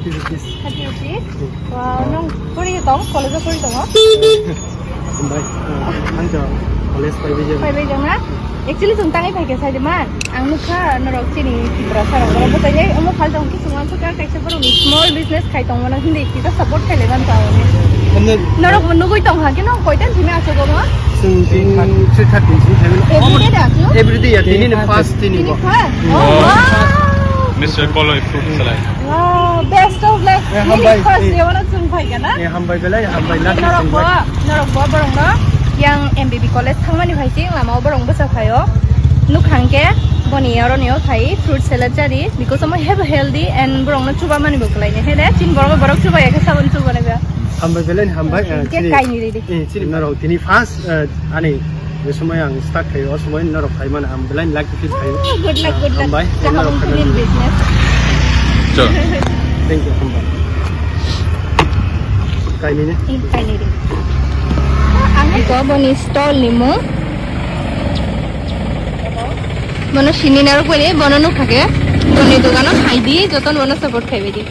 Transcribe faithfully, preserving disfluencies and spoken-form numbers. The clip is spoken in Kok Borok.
Thirty rupees. Wow, nung puri tong, college o puri tongo? Hambai. Ang to college paibai jang. Paibai jang na? Actually, chwng tangwi phaikha sai de man. Ang nukha norok chini Tiprasa rok, borok bwchaijak, omo phal tong khe chwng uansukha kaisa borok small business khai tongmano hindi kisa support khailaiman tong. Norok bo nugwi tongkha khe no koitan thimi achugo mo? Chwng tini three thirty sini thaiwi. Everyday da achu? Everyday ya, tini ni first tini bo. Tini first? Oh, wow. Mister Kolo fruit salad. Wow, best of luck. Eh, nini hambai, first eh. Day wano chwng phaikha na? Eh, hambai belai, hambai, lucky norok bo, hambai. Norok bo borok no yang M B B college thangmani phai sing lama o borok bwsa phaio. Nukhang khe boni aro neo khai fruit salad chari because omo hebo healthy and borok no chuba mani bo kwlai ni. Hele chin borok borok chuba ya khe sabon chuba ni ba. Hambai belai ni hambai, eh, cake chini, kaini ready. Eh, chini norok tini first, eh, ani je somoi ang start khai, o somoi norok khai mano ang belai ni lucky feel khai. Oh, good luck, good luck. Hambai, kaham norok wng khai thini mano. Business. Sure. Thank you, hambai. Kaini ni? Eh, kaini ready. Ang ko boni stall ni mung. Bono sini narok boni, bono nukha khe. Boni dogano khai di, joton bono support khai di.